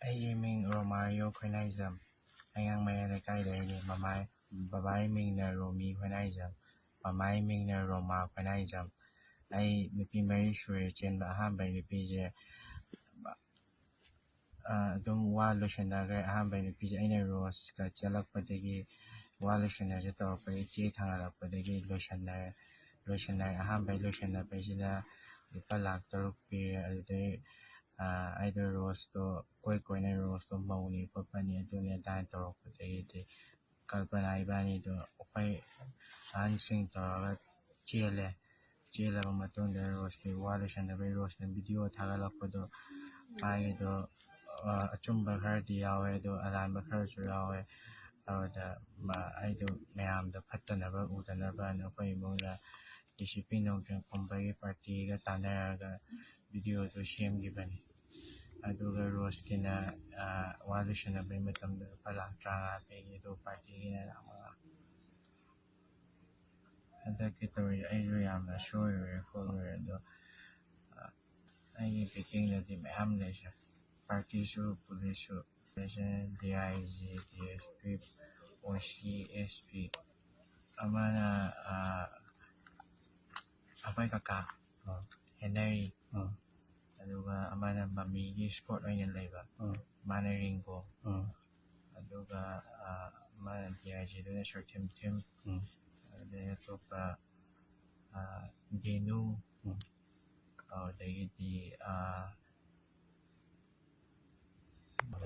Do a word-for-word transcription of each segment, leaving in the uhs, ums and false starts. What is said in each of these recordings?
ꯑꯩꯒꯤ ꯃꯤꯡ ꯔꯣꯃꯥꯔꯤꯌꯣ ꯈꯣꯏꯅꯥꯏꯖꯝ꯫ ꯑꯩꯉꯥꯡ ꯃꯌꯥꯏ ꯂꯩꯀꯥꯏꯗꯒꯤꯅꯤ꯫ ꯃꯃꯥꯏ, ꯕꯕꯥꯒꯤ ꯃꯤꯡꯅ ꯔꯣꯃꯤ ꯈꯣꯏꯅꯥꯏꯖꯝ꯫ ꯃꯃꯥꯒꯤ ꯃꯤꯡꯅ ꯔꯣꯃꯥ ꯈꯣꯏꯅꯥꯏꯖꯝ꯫ ꯑꯩ ꯅꯨꯄꯤ ꯃꯔꯤ ꯁꯨꯔꯦ ꯆꯦꯟꯕ꯫ ꯑꯍꯥꯟꯕꯩ ꯅꯨꯄꯤꯁꯦ, ꯑ, ꯑꯗꯨꯝ ꯋꯥ ꯂꯣꯏꯁꯟꯅꯈ꯭ꯔꯦ꯫ ꯑꯍꯥꯟꯕꯩ ꯅꯨꯄꯤꯁꯦ ꯑꯩꯅ ꯔꯣꯁꯀ ꯆꯦꯜꯂꯛꯄꯗꯒꯤ ꯋꯥ ꯂꯣꯏꯁꯟꯅꯁꯦ ꯇꯧꯔꯛꯄꯗꯒꯤ ꯆꯦ ꯊꯥꯡꯒꯠꯂꯛꯄꯗꯒꯤ ꯂꯣꯏꯁꯟꯅꯔꯦ꯫ ꯂꯣꯏꯁꯟꯅꯔꯦ꯫ ꯑꯍꯥꯟꯕꯩ ꯂꯣꯏꯁꯟꯅꯕꯩꯁꯤꯗ ꯂꯨꯄꯥ ꯂꯥꯛ ꯇꯔꯨꯛ ꯄꯤꯔꯦ꯫ ꯑꯗꯨꯗꯩ, ꯑ, ꯑꯩꯗꯣ ꯔꯣꯁꯇꯣ ꯀꯣꯏ ꯀꯣꯏꯅ ꯔꯣꯁꯇꯣ ꯃꯧꯅꯤ ꯈꯣꯠꯄꯅꯤ ꯑꯗꯨꯅꯤ ꯑꯗꯥꯅ ꯇꯧꯔꯛꯄꯗꯒꯤꯗꯤ ꯀꯜꯄꯅꯥ ꯏꯕꯥꯅꯤꯗꯣ ꯑꯩꯈꯣꯏ ꯑꯍꯟꯁꯤꯡ ꯇꯧꯔꯒ ꯆꯦꯜꯂꯦ꯫ ꯆꯦꯜꯂꯕ ꯃꯇꯨꯡꯗ ꯔꯣꯁꯀꯤ ꯋꯥ ꯂꯣꯏꯁꯟꯅꯕꯒꯤ ꯔꯣꯁꯅ ꯚꯤꯗꯤꯑꯣ ꯊꯥꯒꯠꯂꯛꯄꯗꯣ, ꯃꯥꯒꯤꯗꯣ, ꯑ, ꯑꯆꯨꯝꯕ ꯈꯔꯗꯤ ꯌꯥꯎꯋꯦ, ꯑꯗꯣ ꯑꯔꯥꯟꯕ ꯈꯔꯁꯨ ꯌꯥꯎꯋꯦ꯫ ꯑꯗꯨꯗ ꯃꯥ-, ꯑꯩꯗꯣ ꯃꯌꯥꯝꯗ ꯐꯠꯇꯅꯕ ꯎꯗꯅꯕꯅ ꯑꯩꯈꯣꯏ ꯏꯃꯨꯡꯗ ꯗꯤ ꯁꯤ ꯄꯤ ꯅꯣꯡꯊꯦꯝ ꯈꯨꯝꯕꯒꯤ ꯄꯥꯔꯇꯤꯒ ꯇꯥꯟꯅꯔꯒ ꯚꯤꯗꯤꯑꯣꯗꯣ ꯁꯦꯝꯈꯤꯕꯅꯤ꯫ ꯑꯗꯨꯒ ꯔꯣꯁꯀꯤꯅ, ꯑ, ꯋꯥ ꯂꯣꯏꯁꯟꯅꯕꯒꯤ ꯃꯇꯝꯗ ꯂꯨꯄꯥ ꯂꯥꯛ ꯇꯔꯥꯃꯉꯥ ꯄꯤꯔꯤ, ꯑꯗꯨꯒ ꯄꯥꯔꯇꯤꯒꯤꯅ ꯂꯥꯛ ꯃꯉꯥ꯫ ꯍꯟꯗꯛꯀꯤ ꯇꯧꯔꯤ ꯑꯩꯁꯨ ꯌꯥꯝꯅ ꯁꯣꯏꯔꯨꯔꯦ ꯈꯣꯠꯂꯨꯔꯦ, ꯑꯗꯣ, ꯑ, ꯑꯩꯒꯤ ꯕꯦꯀꯤꯡꯗꯗꯤ ꯃꯌꯥꯝ ꯂꯩꯁꯦ꯫ ꯄꯥꯔꯇꯤꯁꯨ, ꯄꯨꯂꯤꯁꯁꯨ, D I G, D S P, ꯑꯣ ꯁꯤ, ꯑꯦꯁ ꯄꯤ, ꯑꯃꯅ, ꯑ, ꯑꯩꯈꯣꯏ ꯀꯀꯥ, ꯑ, ꯍꯦꯅꯔꯤ, ꯑ, ꯑꯗꯨꯒ ꯑꯃꯅ ꯃꯃꯤꯒꯤ ꯁ꯭ꯀꯣꯠ ꯑꯣꯏꯅ ꯂꯩꯕ, ꯑ, ꯃꯥꯅ ꯔꯤꯡꯒꯣ, ꯑ, ꯑꯗꯨꯒ, ꯑ, ꯑꯃꯅ ꯗꯤ ꯑꯥꯏ ꯖꯤꯗꯨꯅ ꯁꯨꯔꯊꯤꯝ ꯊꯤꯝ, ꯎꯝ꯫ ꯑꯗꯩ ꯑꯇꯣꯞꯄ, ꯑ, ꯗꯦꯅꯨ, ꯎꯝ꯫ ꯑꯗꯨꯗꯒꯤꯗꯤ, ꯑ,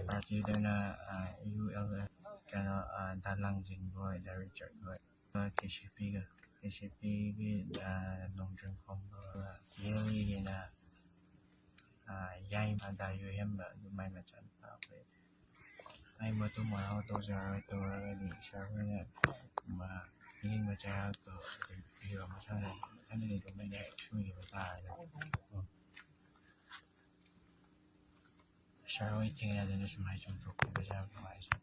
ꯄꯥꯔꯇꯤꯗꯅ, ꯑ, ꯌꯨ ꯑꯦꯜ ꯑꯦꯐ, ꯀꯩꯅꯣ, ꯑ, ꯗꯥ ꯂꯥꯡꯖꯤꯡꯕ ꯍꯣꯏ, ꯗꯥ ꯔꯤꯆꯥꯔꯠ ꯍꯣꯏ, ꯑꯗꯨꯒ ꯀꯦ ꯁꯤ ꯄꯤꯒ, ꯀꯦ ꯁꯤ ꯄꯤꯒꯤ, ꯑ, ꯅꯣꯡꯖꯤꯡ ꯈꯣꯝꯕ, ꯀꯦ ꯑꯦꯜ ꯏꯒꯤꯅ, ꯑ, ꯌꯥꯏꯃ, ꯗꯥ ꯌꯣꯏꯍꯦꯝꯕ, ꯑꯗꯨ ꯃꯥꯏ ꯃꯆꯥꯅꯨꯄꯥ ꯑꯩꯈꯣꯏ꯫ ꯑꯩ ꯃꯇꯨꯡ ꯃꯅꯥꯎ ꯇꯧꯖꯔꯔꯣꯏ, ꯇꯧꯔꯒꯗꯤ ꯁꯥꯔ ꯍꯣꯏꯅ, ꯃ-, ꯄꯤꯅꯤꯡꯕ ꯆꯩꯔꯥꯛꯇꯣ ꯑꯗꯨꯝ ꯄꯤꯕꯤꯔꯣ꯫ ꯃꯊꯪꯗ, ꯃꯊꯪꯗꯗꯤ ꯑꯗꯨꯝ ꯑꯩꯅ ꯍꯦꯛ ꯁꯣꯏꯈꯤꯕ ꯇꯥꯔꯒꯗꯤ꯫ ꯁꯥꯔ ꯍꯣꯏ ꯊꯦꯡꯅꯗꯅ ꯁꯨꯃꯥꯏꯅ ꯆꯣꯡꯊꯣꯛꯈꯤꯕꯁꯦ ꯌꯥꯝ ꯅꯨꯡꯉꯥꯏꯖꯔꯦ꯫